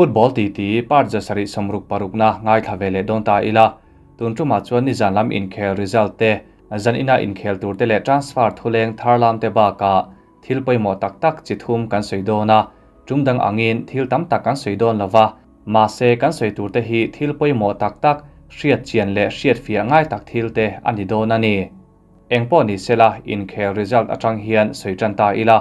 Football titi part 7 60 parukna ngaithla ve leh dawn ta ila. Tun tumah chuan nizan lam inkhel result te, zan ina inkhel tur te leh transfer thuleng tharlam te bakah thil pawimawh tak tak chi thum kan sawi dawn a. Tum dang angin thil tam tak kan sawi dawn lova, mahse kan sawi tur te hi thil pawimawh tak tak hriat chian leh hriat fiah ngai tak thil te a ni dawn a ni. Engpawh ni sela inkhel result atang hian sawi tan ta ila.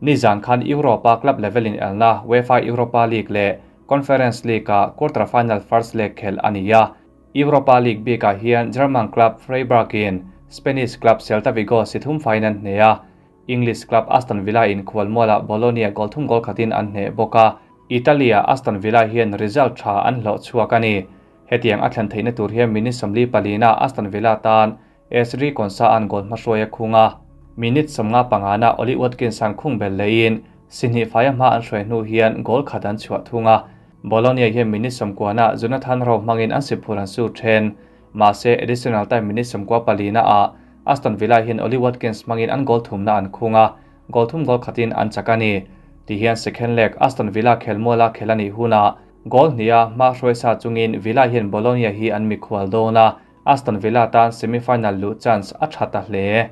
Nizan khan Europa club level in elna UEFA Europa League leh Conference League a quarter final first leg khel a ni a. Europa League bikah hian German club Freiburg in Spanish club Celta Vigo si thum faiin an hne a. English club Aston Villa in khualmualah Bologna goal thum goal khatin an hne bawk a. Italy-ah Aston Villa hian result tha an hlawh chhuak a ni. Hetiang a thlen theihna tur hian minute 44 na Aston Villa tan Ezri Konsa an goal hmahruai a khung a. Minute 55 na Oli Watkins an khung bel leiin sihnih faia hma an hruai hnu hian goal khat an chhuah thung a. Bologna hian minute 90 na Jonathan Rowe hmangin an siphur an su then. Mahse additional time minute 94 na a Aston Villa hian Oli Watkins hmangin an goal thumna an khung a. Goal thum goal khatin an chak a ni. Ti hian second leg Aston Villa khelmuala khelani huna goal hnia hma hruai sa chungin Villa hian Bologna hi an mikhual dawn a. Aston Villa tan semi-final lu chance a thata hle.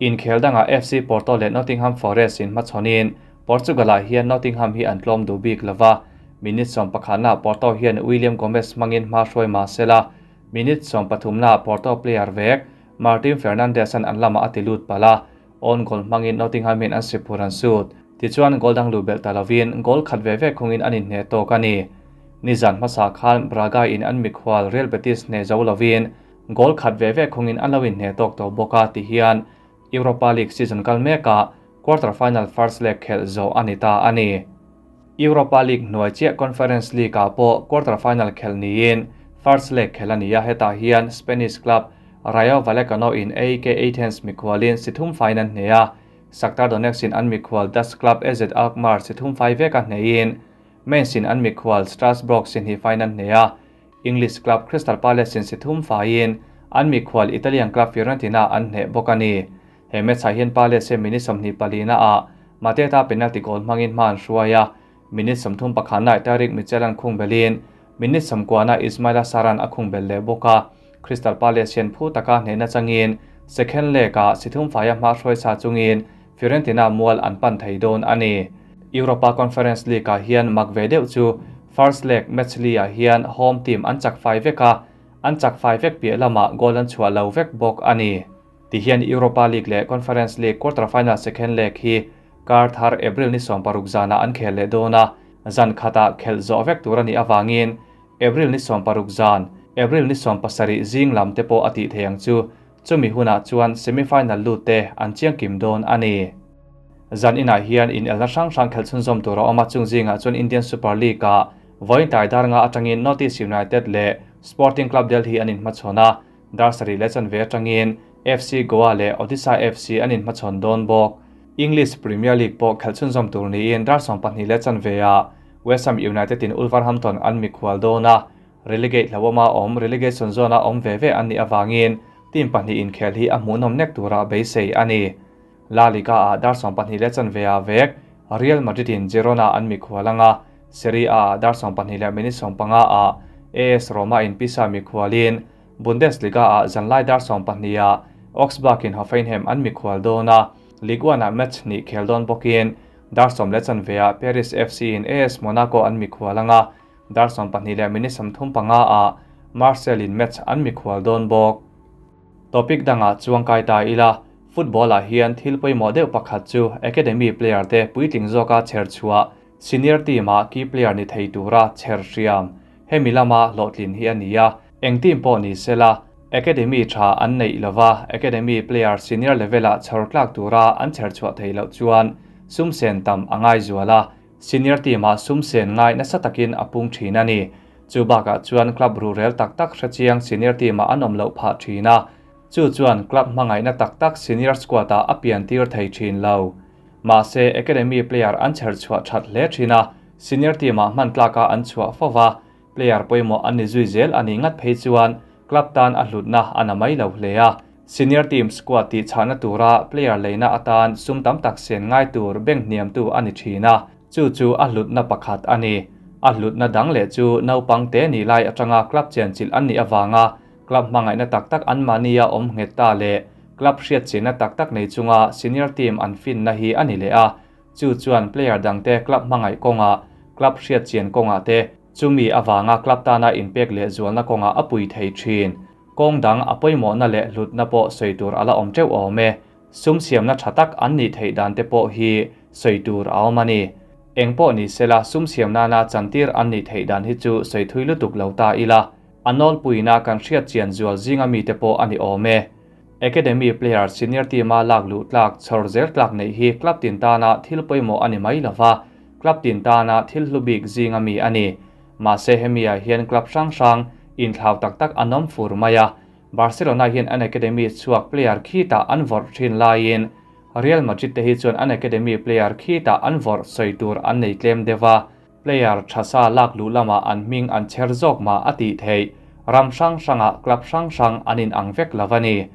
Inkhel danga FC Porto leh Nottingham Forest in hmachhawnin Portugal ah hian Nottingham hi an tlawm duh bik lova. Minute 11 na Porto hian William Gomez hmangin hma hruai ma sela. Minute 13 na Porto player vek Martin Fernandes an an lama a ti lut pala. On goal hmangin Nottingham in an siphur an sut. Tichuan goal dang lu bel talovin goal khat ve ve khungin an inhne tawk a ni. Nizan hmasa khan Braga in an mikhual Real Betis hne zo lovin goal khat ve ve khungin an lo inhne tawk tawh bawk a ti hian Europa League season kal mekah quarter final first leg khel zo a ni ta a ni. Europa League hnuai chiah Conference League ah pawh quarter final khel niin first leg khel a ni a, hetah hian Spanish club Rayo Vallecano in AEK Athens mikhualin si thum faiin an hne a. Shakhtar Donetsk in an mikhual Dutch club AZ Alkmaar si thum fai vek a hneiin Mainz in an mikhual Strasbourg si hnih faiin an hne a. English club Crystal Palace in si thum faiin an mikhual Italian club Fiorentina an hne bawk a ni. He match ah hian Palace hian minute 24 na a Mateta penalty goal hmangin hma an hruai a. Minute 31 na Tyrick Mitchell an khung belin minute 90 na Ismaila Sarr a khung bel leh bawk a. Crystal Palace hian phu taka hnehna changin second leg ah si thum faia hma hruai sa chungin Fiorentina mual an pan thei dawn a ni. Europa Conference League ah hian mak ve deuh chu first leg match li ah hian home team an chak fai vek a, an chak fai vek piah lamah goal an chhuah lo vek bawk a ni. Ti hian Europa League leh Conference League quarter final second leg hi kar thar April ni 16 zana an khel leh dawn a, zan khatah khel zawh vek tur a nih awangin April ni 16 zan, April ni 17 zing lam te pawh a tih thei ang chu, chumi hunah chuan semi-final lut te an chiang kim dawn a ni. Zan inah hian in elna hrang hrang khel chhunzawm tur a awm a, chung zingah chuan Indian Super League ah vawiin tai dar nga atangin North East United leh Sporting Club Delhi an inhmachhawn a, dar sarih leh chanve atangin FC Goa leh Odisha FC an inhmachhawn dawn bawk. English Premier League pawh khel chhunzawm tur niin dar 12 leh chanve ah West Ham United in Wolverhampton an mikhual dawn a, relegate hlauhawma awm relegation zone a awm ve ve an nih awangin team pahnih inkhel hi a hmuhnawm nek tura beisei a ni. La Liga ah dar 12 leh chanve ah vek Real Madrid in Girona an mikhual anga, Serie A ah dar 12 leh minute 15 ah AS Roma in Pisa mikhualin Bundesliga ah zanlai dar 12 ah Augsburg in Hoffenheim an mikhual dawn a, Ligue 1 ah match hnih khel dawn bawkin dar 10 leh chanve ah Paris FC in AS Monaco an mikhual anga, dar 12 leh minute 35 ah Marseille in match an mikhual dawn bawk. Topic dangah chuang kai ta ila, football ah hian thil pawimawh deuh pakhat chu academy player te puitling zawka chher chhuah, senior team ah key player ni thei tura chher hriam, hemi lama hlawhtlin hi a ni a, eng team pawh ni sela, academy tha an neih lova, academy player senior level ah chhawr tlak tura an chher chhuah thei loh chuan sum sen tam a ngai zual a, senior team ah sum sen ngai nasa takin a pung thin a ni. Chu bakah chuan club rurel tak tak hrechiang senior team ah an awm loh phah thin a, chu chuan club hmangaihna tak tak senior squad ah a pian tir thei thin lo. Mahse academy player an chher chhuah that hle thin a, senior team ah hman tlaka an chhuah fova, player pawimawh an ni zui zel a nih ngat phei chuan club tan a hlutna a na mai lo hle a. Senior team squad tih chhahna tura player leina atan sum tam tak sen ngai tur bank hniam tu a ni thin a, chu chu a hlutna pakhat a ni. A hlutna dang leh chu naupang te nih lai atanga club chenchilh an nih avanga club hmangaihna tak tak anmahnia awm nghet ta leh club hriatchinna tak tak nei chunga senior team an finna hi a ni leh a. Chu chuan player dangte club hmangaih kawngah, club hriatchian kawngah te, chumi avanga club tana inpek leh zualna kawngah a pui thei thin. Kawng dang a pawimawhna leh hlutna pawh sawi tur a la awm teuh awm e. Sum siamna tha tak an nih theih dan te pawh hi sawi tur a awm a ni. Eng pawh ni sela sum siam nana chantir an nih theih dan hi chu sawi thui lutuk lo ta ila, a nawlpuina kan hriat chian zual zinga mite pawh a ni awm e. Academy player senior team-a lak luh tlak, chhawr zel tlak neih hi club tin tana thil pawimawh a ni mai lova, club tin tana thil hlu bik zinga mi a ni. Mahse hemi-ah hian club hrang hrang inthlau tak tak an awm fur mai a, Barcelona hian an academy chhuak player khitah an vawrh thin laiin Real Madrid te hi chuan an academy player khitah an vawrh sawi tur an nei tlem deuh a, player tha sa lak luh lamah an hming an chher zawk mah a tih theih. Ram hrang hrangah club hrang hrang an inang vek lo a ni.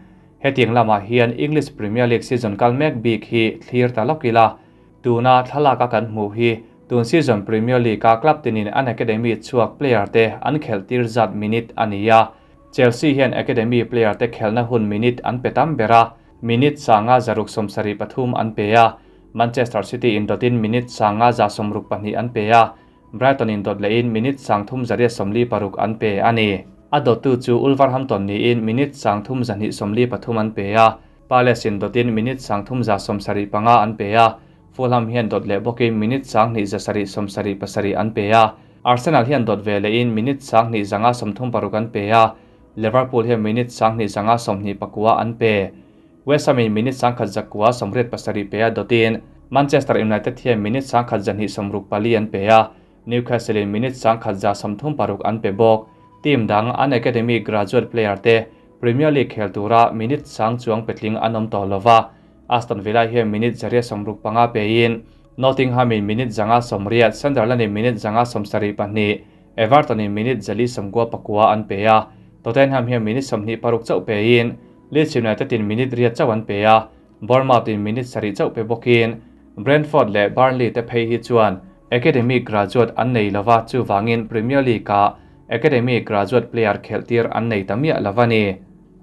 Hetiang lamah hian English Premier League season kal mek bik hi thlir ta lawk ila, tuna thlalaka kan hmuh hi tun season Premier League-a club tinin an academy chhuak player te an khelh tir zat minute a ni a. Chelsea hian academy player te khelhna hun minute an pe tam ber a, minute 573 an pe a, Manchester City in dawtin minute 562 an pe a, Brighton in dawt lehin minute 3846 an pe a ni. A dawttu chu Wolverhampton niin minute 3273 an pe a, Palace in dawtin minute 3175 an pe a, Fulham hian dawt leh bawkin minute 2777 an pe a, Arsenal hian dawt ve lehin minute 2536 an pe a, Liverpool hian minute 2524 an pe. West Ham in minute 1987 pe a dawtin Manchester United hian minute 1264 an pe a, Newcastle in minute 1136 an pe bawk. Team dang an academy graduate player te Premier League khel tura minute sang chuang petling an awm tawh lova, Aston Villa hian minute 165 pein Nottingham in minute 180, Sunderland in minute 172, Everton in minute 499 an pe a, Tottenham hian minute 26 chauh pein Leeds United in minute riat chauh an pe a, Bournemouth in minute sarih chauh pe bawkin Brentford leh Burnley te phei hi chuan academy graduate an nei lova, chuvangin Premier League-ah academy graduate player khelh tir an nei ta miah lova ni.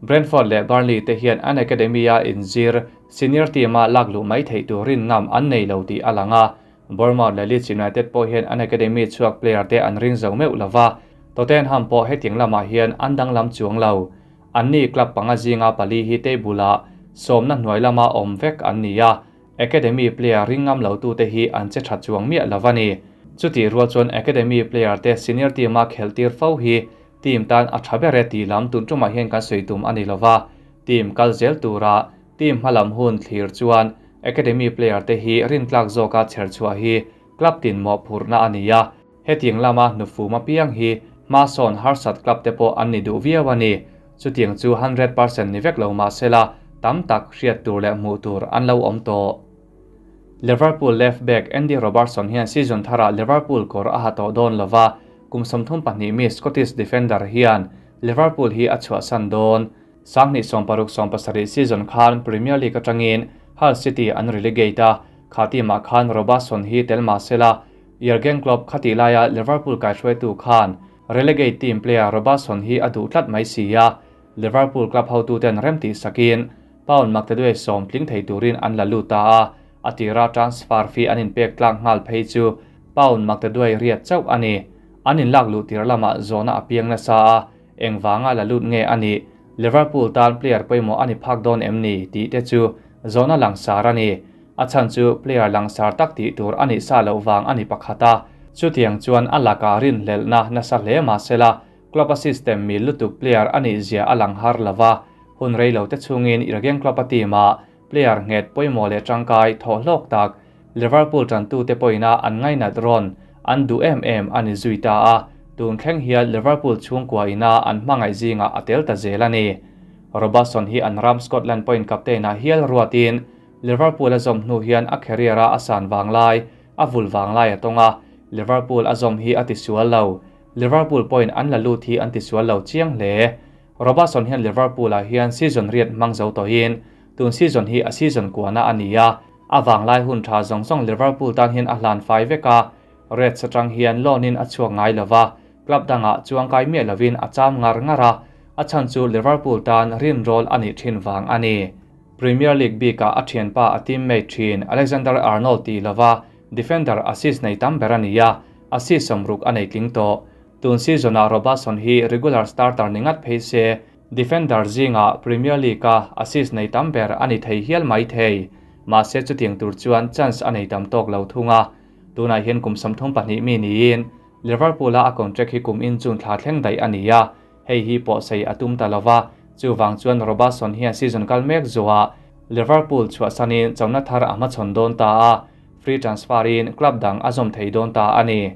Brentford leh Burnley te hian an academy-a inzir senior team-a lak luh mai theih turin ngam an nei lo tih a lang a, Bournemouth leh Leeds United pawh hian an academy chhuak player te an ring zo meuh lova, Tottenham pawh hetiang lamah hian an danglam chuang lo. Anni club panga zinga pali hi table-ah sawmna hnuai lama awm vek an ni a, academy player ring ngam lo tute hi an che tha chuang miah lo a ni. Chutih rual chuan academy player te senior team-a khelh tir fo hi team tan a tha ber e tih lam tun tumah hian kan sawi tum a ni lova, team kal zel tura team hmalam hun thlir chuan academy player te hi rintlak zawka chher chhuah hi club tin mawhphurhna a ni a, hetiang lama hnufum apiang hi hmasawn harsat club te pawh an ni duh viau a ni. Chutiang chu 100% ni vek lo mahsela tam tak hriat tur leh hmuh tur an lo awm tawh. Liverpool left back Andy Robertson hian season tharah Liverpool kawr a ha tawh dawn lova, kum 32 mi Scottish defender hian Liverpool hi a chhuahsan dawn. 2016-17 season khan Premier League atangin Hull City an relegate a, kha team-ah khan Robertson hi tel mahsela Jurgen Klopp khati laia Liverpool kaihruaitu khan relegate team player Robertson hi a duh tlat mai si a, Liverpool club hotuten rem tih sakin pound maktaduai sawm tling thei turin an la lut ta a, a tira transfer fee an inpek tlak nghal phei chu pound maktaduai riat chauh a ni. An inlak luh tir lamah zawhna a piang nasa a, engvanga la lut nge a nih, Liverpool tan player pawimawh a ni phak dawn em ni tih te chu zawhna langsar a ni. A chhan chu player langsar tak tih tur a nih sa loh vang a ni pakhat a, chutiang chuan a lakah rinhlelhna nasa hle mahsela club-a system mil lutuk player a nih zia a lang har lova, hun rei lo te chungin Jurgen Klopp-a team-ah player nghet pawimawh leh tangkai thawh hlawk tak Liverpool tantute pawhina an ngainat rawn an duh em em a ni zui ta a, tun thleng hian Liverpool chhungkua ina an hmangaih zingah a tel ta zel a ni. Robertson hi an ram Scotland pawhin captain-ah hial ruatin Liverpool a zawm hnu hian a career-a a san vang lai, a vul vang lai a tawng a, Liverpool a zawm hi a tisual lo. Liverpool pawhin an la lut hi an tisual lo chiang hle. Robertson hian Liverpool-ah hian season riat hmang zo tawhin tun season hi a season kuana a ni a, a vanglai hun tha zawng zawng Liverpool tan hian a hlan fai vek a, Reds atang hian loan in a chhuak ngai lova, club dangah chuangkai miah lovin a cham ngar ngar a, a chhan chu Liverpool tan rinrawl a nih thin vang a ni. Premier League bikah a thianpa a teammate thin Alexander-Arnold tih lova defender assist nei tam ber a ni a, assist 60 a nei tling tawh. Tun season-ah Robertson hi regular starter ni ngat phei se, defender zingah Premier League-a assist nei tam ber a ni thei hial mai thei. Mahse chutiang tur chuan chance a nei tam tawk lo thung a. Tunah hian kum 32 mi niin Liverpool-a a contract hi kum in June thla thleng daih a ni a, hei hi pawh sei a tum ta lova, chuvang chuan Robertson hian season kal mek zuah Liverpool chhuahsanin chona thar a hmachhawn dawn ta a, free transfer in club dang a zawm thei dawn ta a ni.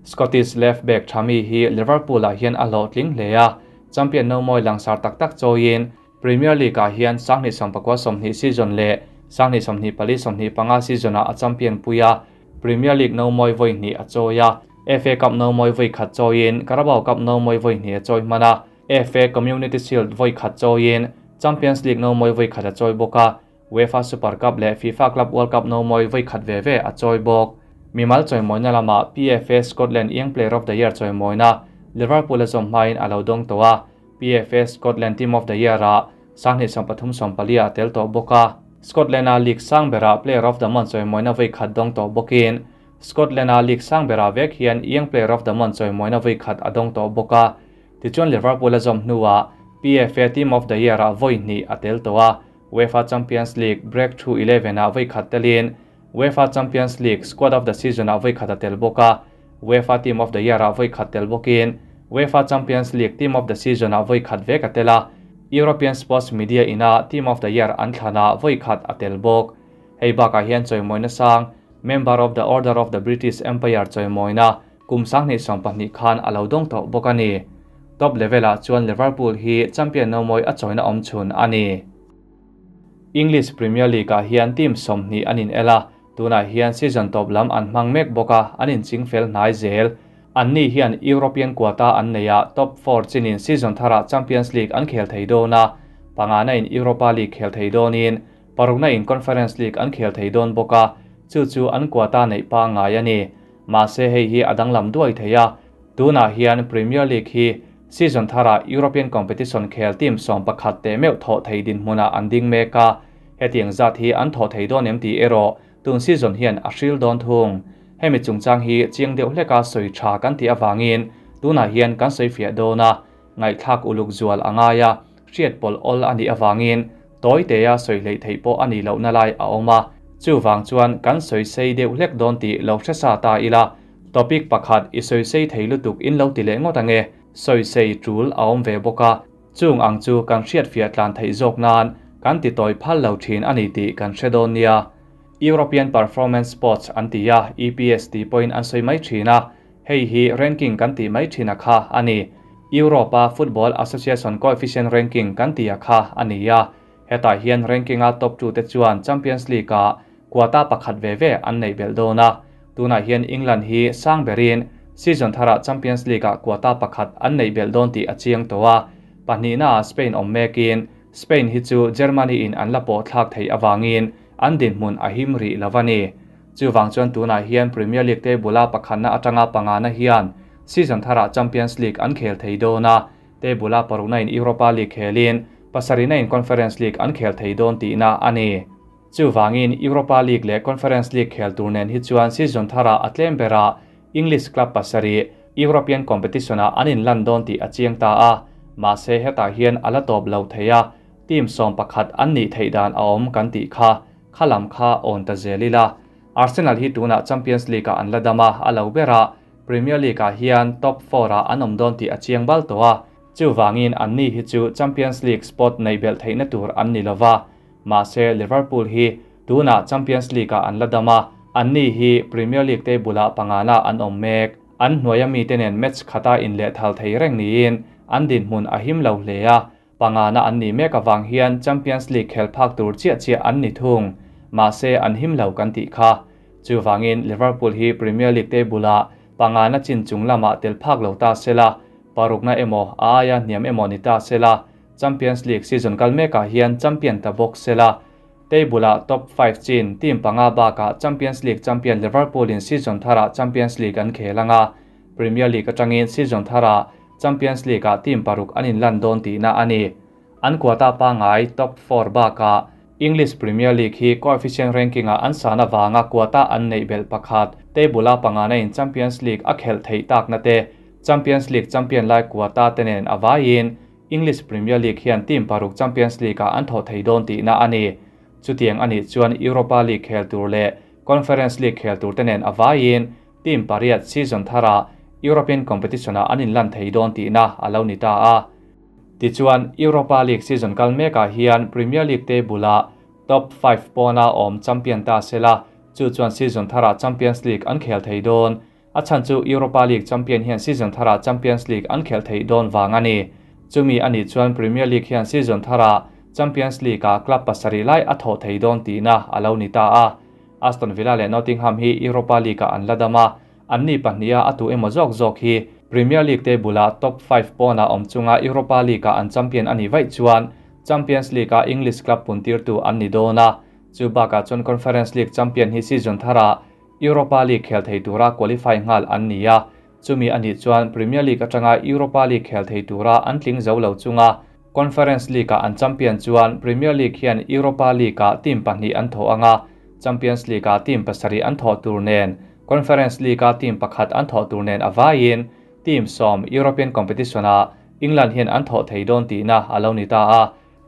Scottish left back Thami hi Liverpool-ah hian a hlawhtling hle a, champion no mawi langsar tak tak chawiin Premier League-ah hian 1990 season leh 1924 25 season-ah a champion pui a, Premier League no mawi vawi hnih a chawi a, FA Cup no mawi vawi khat chawiin Carabao Cup no mawi vawi hnih a chawi hman a, FA Community Shield vawi khat chawiin Champions League no mawi vawi khat a chawi bawk a, UEFA Super Cup leh FIFA Club World Cup no mawi vawi khat ve ve a chawi bawk. Mimal chawimawina lamah PFA Scotland Young Player of the Year chawimawina Liverpool a zawm hmain a lo dawng tawh a, PFA Scotland Team of the Year-ah 1934 a tel tawh bawk a. Scotland-a League sang berah Player of the Month chawimawina vawi khat dawng tawh bawkin Scotland-a League sang berah vek hian Young Player of the Month chawimawina vawi khat a dawng tawh bawk a. Tichuan Liverpool a zawm hnuah PFA Team of the Year-ah vawi hnih a tel tawh a, UEFA Champions League Breakthrough Eleven-ah vawi khat telin UEFA Champions League Squad of the Season-ah vawi khat a tel bawk a, UEFA Team of the Year-ah vawi khat tel bawkin UEFA Champions League Team of the Season-ah vawi khat vek a tel a, European Sports Media ina Team of the Year an thlanah vawi khat a tel bawk. Hei bakah hian chawimawina sang Member of the Order of the British Empire chawimawina kum 2020 khan a lo dawng tawh bawk a ni. Top level-ah chuan Liverpool hi champion no mawi a chawina awm chhun a ni. English Premier League-ah hian team 20 an in el a, tunah hian season top lam an hmang mek bawk a, an inching fel hnai zel. An ni hian European quota an nei a, top 4 chinin season tharah Champions League an khel thei dawn a, pangana in Europa League khel thei dawnin parukna in Conference League an khel thei dawn bawk a, chu chu an quota neih pa ngai a ni. Mahse hei hi a danglam duai thei a, tunah hian Premier League hi season tharah European competition khel team 11 te meuh thaw thei din hmunah an ding mek a, hetiang zat hi an thaw thei dawn em tih erawh tun season hian a hril dawn thung. Hemi chungchang hi chiang deuh hleka sawi tha kan tih awangin tunah hian kan sawi fiah dawn a, ngaihthlak uluk zual a ngai a, hriat pawl awl a nih awangin tawi te a sawi hlei thei pawh a ni lo na lai a awm a, chuwang chuan kan sawi sei deuh hlek dawn tih lo hre sa ta ila. Topic pakhat i sawi sei thei lutuk in lo ti leh ngawt ange, sawi sei tul a awm ve bawk a, chung ang chu kan hriat fiah tlan theih zawk nan kan ti tawi phal lo thin a ni tih kan hre dawn nia. European Performance Sports an ti a, EPS ti pawhin an sawi mai thin a, hei hi ranking kan ti mai thin a kha a ni. Europa Football Association Coefficient Ranking kan ti a kha a ni a, hetah hian ranking-a top 2 te chuan Champions League-a quota pakhat ve ve an nei bel dawn a, tunah hian England hi sang berin season tharah Champions League-a quota pakhat an nei bel dawn tih a chiang tawh a, pahnihna Spain awm mekin Spain hi chu Germany in an la pawh thlak thei awangin an dinhmun a him ri lo a ni. Chuwang chuan tunah hian Premier League table-a pakhatna atanga pangana hian season tharah Champions League an khel thei dawn a, table-a parukna in Europa League khelin pasarihna in Conference League an khel thei dawn tihna a ni. Chuwangin Europa League leh Conference League khel tur nen hi chuan season tharah a tlem berah English club pasarih European competition-ah an in lan dawn tih a chiang ta a, mahse hetah hian a la tawp lo thei a, team 11 an nih theih dan a awm kan tih kha, khalam kha awn ta zelila. Arsenal hi tunah Champions League-ah an la dam a, a lo berah Premier League-ah hian top 4-ah an awm dawn tih a chiang bal tawh a, chuwangin an ni hi chu Champions League spot nei bel theihna tur an ni lova. Mahse Liverpool hi tunah Champions League-ah an la dam a, an ni hi Premier League table-ah pangana an awm mek. An hnuaia mi te nen match khata in leh thal thei reng niin an dinhmun a him lo hle a, pangana an ni mek awang hian Champions League khel phak tur chiah chiah an ni thung. Mahse an him lo kan tih kha. Chuwangin Liverpool hi Premier League table-ah pangana chin chung lamah tel phak lo ta sela, parukna emaw a aia hniam emaw ni ta sela, Champions League season kal mekah hian champion ta bawk sela. Table-ah top 5 chin team panga bakah Champions League champion Liverpool in season tharah Champions League an khel anga, Premier League atangin season tharah Champions League-ah team paruk an inlan dawn tihna a ni. An quota pangai top 4 bakah English Premier League hi coefficient ranking-ah an san avanga quota an neih belh pakhat, table-a pangana in Champions League a khelh theih takna te, Champions League champion lai quota te nen a vaiin English Premier League hian team paruk Champions League-ah an thawh thei dawn tihna a ni. Chutiang a nih chuan Europa League khel tur leh Conference League khel tur te nen a vaiin team pariat season tharah European competition-ah an inlan thei dawn tihna a lo ni ta a. Tichuan, Europa League season kal mekah hian Premier League table-ah top 5 pawna awm champion ta sela, chu chuan season tharah Champions League an khel thei dawn. A chhan chu Europa League champion hian season tharah Champions League an khel thei dawn vang a ni. Chumi a nih chuan Premier League hian season tharah Champions League-ah club pasarih lai a thawh thei dawn tihna a lo ni ta a. Aston Villa leh Nottingham hi Europa League-ah an la dam a, anni pahniha a tu emaw zawk zawk hi Premier League table-ah top 5 pawnah awm chunga Europa League-ah an champion a nih vaih chuan Champions League-ah English club puntirtu an ni dawn a. Chu bakah chuan Conference League champion hi season tharah Europa League khel thei tura qualify nghal an ni a, chumi a nih chuan Premier League atanga Europa League khel thei tura an tling zo lo chunga Conference League-ah an champion chuan Premier League hian Europa League-ah team pahnih an thawh anga, Champions League-ah team pasarih an thawh tur nen, Conference League-a team pakhat an thawh tur nen a vaiin team 10 European competition-ah England hian an thawh thei dawn tihna a lo ni ta a.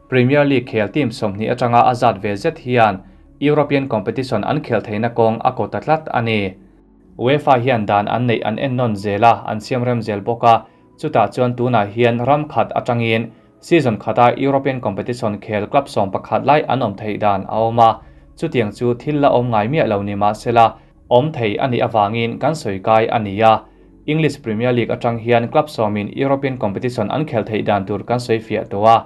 Premier League khel team 20 atanga a zat ve zet hian European competition an khel theihna kawng a ko ta tlat a ni. UEFA hian dan an neih an en nawn zel a, an siam rem zel bawk a, chutah chuan tunah hian ram khat atangin season khata European competition khel club 11 lai an awm theih dan a awm a, chutiang chu thil la awm ngai miah lo ni mahsela awm thei a nih avangin kan sawi kai a ni a. English Premier League atang hian club 10 in European competition an khel theih dan tur kan sawi fiah tawh a,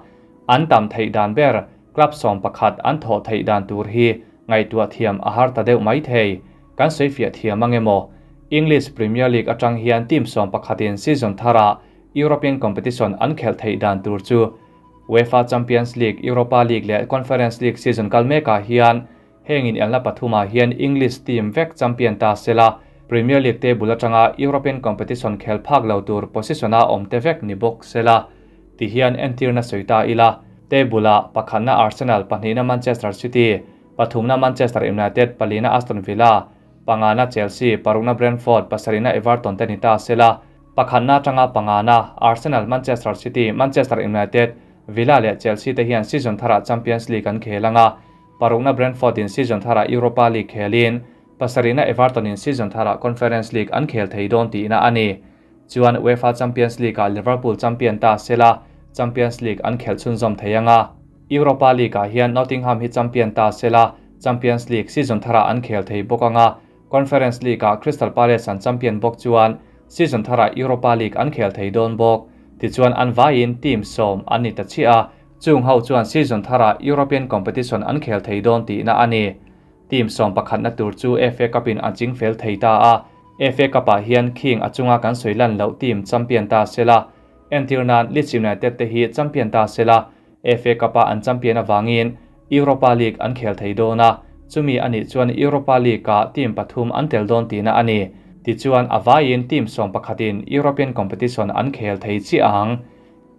an tam theih dan ber club 11 an thawh theih dan tur hi ngaihtuah thiam a har ta deuh mai thei. Kan sawi fiah thiam angemaw English Premier League atang hian team 11 in season tharah European competition an khel theih dan tur chu UEFA Champions League, Europa League leh Conference League season kal mekah hian hengin elna pathumah hian English team vek champion ta sela, Premier League table atanga European competition khel phak lo tur position-a awm te vek ni bawk sela. Ti hian entirna sawi ta ila, table-ah pakhatna Arsenal, pahnihna Manchester City, pathumna Manchester United, palina Aston Villa, pangana Chelsea, parukna Brentford, pasarihna Everton te ni ta sela. Pakhatna atanga pangana Arsenal, Manchester City, Manchester United, Villa leh Chelsea te hian season tharah Champions League an khel anga, parukna Brentford in season tharah Europa League khelin, pasarihna Everton in season tharah Conference League an khel thei dawn tihna a ni. Chuan UEFA Champions League-ah Liverpool champion ta sela, Champions League an khel chhunzawm thei anga. Europa League-ah hian Nottingham hi champion ta sela, Champions League season tharah an khel thei bawk anga. Conference League-ah Crystal Palace an champion bawk chuan season tharah Europa League an khel thei dawn bawk. Tichuan an vaiin team 10 an ni ta chiah a, chung ho chuan season tharah European competition an khel thei dawn tihna a ni. Team 11 na tur chu FA Cup in an ching fel thei ta a, FA Cup-ah hian khing a chunga kan sawi lan loh team champion ta sela. Entirnan Leeds United te hi champion ta sela, FA Cup-ah an champion awangin Europa League an khel thei dawn a, chumi a nih chuan Europa League-ah team pathum an tel dawn tihna a ni. Tichuan a vaiin team 11 in European competition an khel thei chiah ang.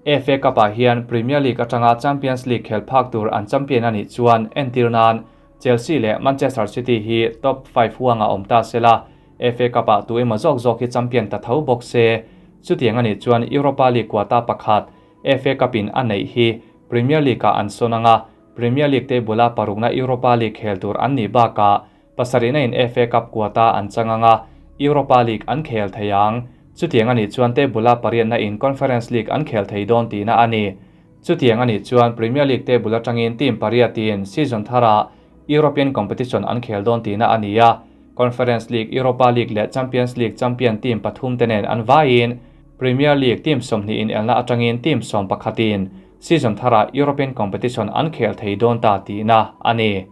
FA Cup-ah hian Premier League atanga Champions League khel phak tur an champion a nih chuan entirnan Chelsea leh Manchester City hi top 5 huanga awm ta sela, FA Cup-ah tu emaw zawk zawk hi champion ta tho bawk se. Chutiang a nih chuan Europa League quota pakhat FA Cup in a neih hi Premier League-ah an sawn anga, Premier League table-a parukna Europa League khel tur an nih bakah pasarihna in FA Cup quota an chang anga, Europa League an khel thei ang. Chutiang a nih chuan table-a pariatna in Conference League an khel thei dawn tihna a ni. Chutiang a nih chuan Premier League table atangin team pariatin season tharah European competition an khel dawn tihna a ni a. Conference League, Europa League leh Champions League champion team pathum te nen an vaiin Premier League team 20 in elna atangin team 11 in season tharah European competition an khel thei dawn ta tihna a ni.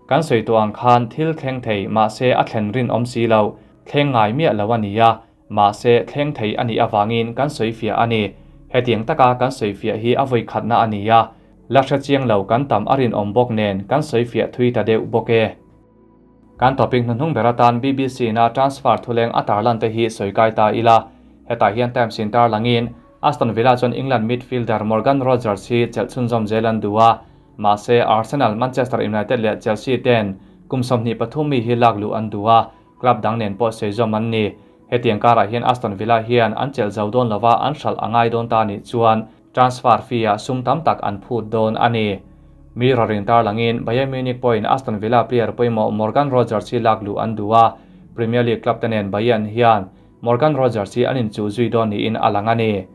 Kan sawi tawh ang khan thil thleng thei mahse a thlen rin awm si lo, thleng ngai miah lo a ni a, mahse thleng thei a nih awangin kan sawi fiah a ni. Hetiang taka kan sawi fiah hi a vawi khatna a ni a. La hre chiang lo kan tam a rinawm bawk nen kan sawi fiah thui ta deuh bawk e. Kan topic hnuhnung ber atan BBC na transfer thuleng a tarlan te hi sawi kai ta ila. Hetah hian Times in tarlangin Aston Villa chuan England midfielder Morgan Rogers hi chelh chhunzawm zel an duh a, mahse Arsenal, Manchester United leh Chelsea ten kum 23 mi hi lak luh an duh a, club dang nen pawh sawi zawm an ni. Hetiang karah hian Aston Villa hian an chelh zo dawn lova an hralh a ngai dawn ta nih chuan transfer fee-ah sum tam tak an phut dawn a ni. Mirror in tarlangin Bayern Munich pawhin Aston Villa player pawimawh Morgan Rogers hi lak luh an duh a, Premier League club te nen Bayern hian Morgan Rogers hi an inchuh zui dawn niin a lang a ni.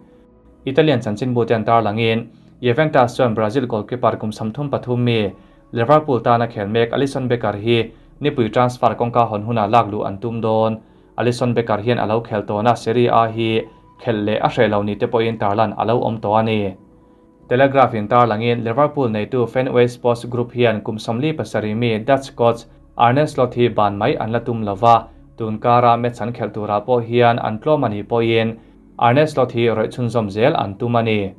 Italian chanchinbu te an tarlangin Juventus chuan Brazil goalkeeper kum 33 mi Liverpool tana khel mek Alisson Becker hi nipui transfer kawngka hawn hunah lak luh an tum dawn. Alisson Becker hian a lo khel tawna Serie A hi khelh leh a hreh lo ni te pawhin tarlan a lo awm tawh a ni. Telegraph in tarlangin Liverpool neitu Fenway Sports Group hian kum 47 mi Dutch coach Arne Slot hi ban mai an la tum lova, tun kara match an khelh turah pawh hian an tlawm a nih pawhin Arne Slot hi rawih chhunzawm zel an tum a ni.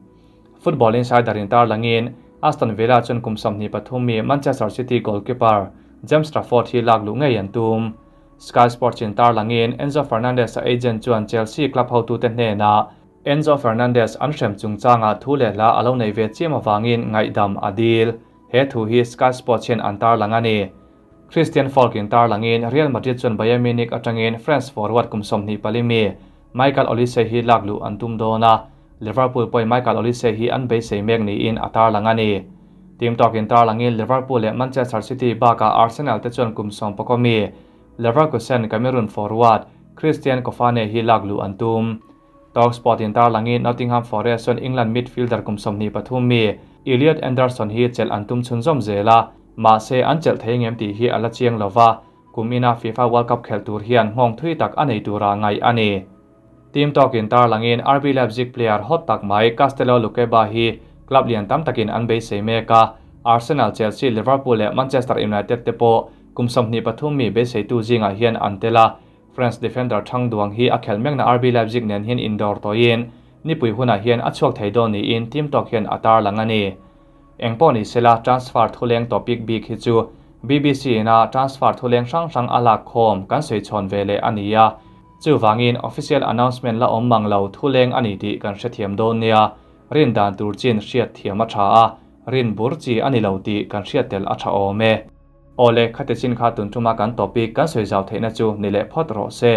Football Insider in tarlangin Aston Villa chuan kum 23 mi Manchester City goalkeeper James Trafford hi lak luh ngei an tum. Sky Sports in tarlangin Enzo Fernandez a agent chuan Chelsea club hotute hnenah Enzo Fernandez an hrem chungchanga thu leh hla a lo nei ve chiam awangin ngaihdam a dil. He thu hi Sky Sports hian an tarlang a ni. Christian Falk in tarlangin Real Madrid chuan Bayern Munich atangin France forward kum 24 mi Michael Olise hi lak luh an tum dawn a, Liverpool pawhin Michael Olise hi an beisei mek niin a tarlang a ni. Team Talk in tarlangin Liverpool leh Manchester City bakah Arsenal te chuan kum 11 mi Leverkusen Cameroon forward Christian Kofane hi lak luh an tum. Talksport in tarlangin Nottingham Forest chuan England midfielder kum 23 mi Elliot Anderson hi chelh an tum chhunzawm zel a, mahse an chelh thei ngem tih hi a la chiang lova, kum ina FIFA World Cup khelh tur hian nghawng thui tak a nei tura ngaih a ni. Team Talk in tarlangin RB Leipzig player hot tak mai Castello Lukeba hi club lian tam takin an beisei mek a, Arsenal, Chelsea, Liverpool leh Manchester United te pawh kum 23 mi beiseitu zingah hian an tel a. France defender Thang Duang hi a khelh mekna RB Leipzig nen hian indawr tawhin nipui hunah hian a chhuak thei dawn niin Team Talk hian a tarlang a ni. Engpawh ni sela transfer thuleng topic bik hi chu BBC na transfer thuleng hrang hrang a lak khawm kan sawi chhawn ve leh a ni a. Chuwangin official announcement la awm mang lo thuleng a ni tih kan hrethiam dawn nia. Rin dan tur chin hriat thiam a tha a, rin bur chi a ni lo tih kan hriat tel a tha awm e. Awle khate chin kha tun tuma kan topic kan sawi zau theihna chu ni leh phawt rawh se.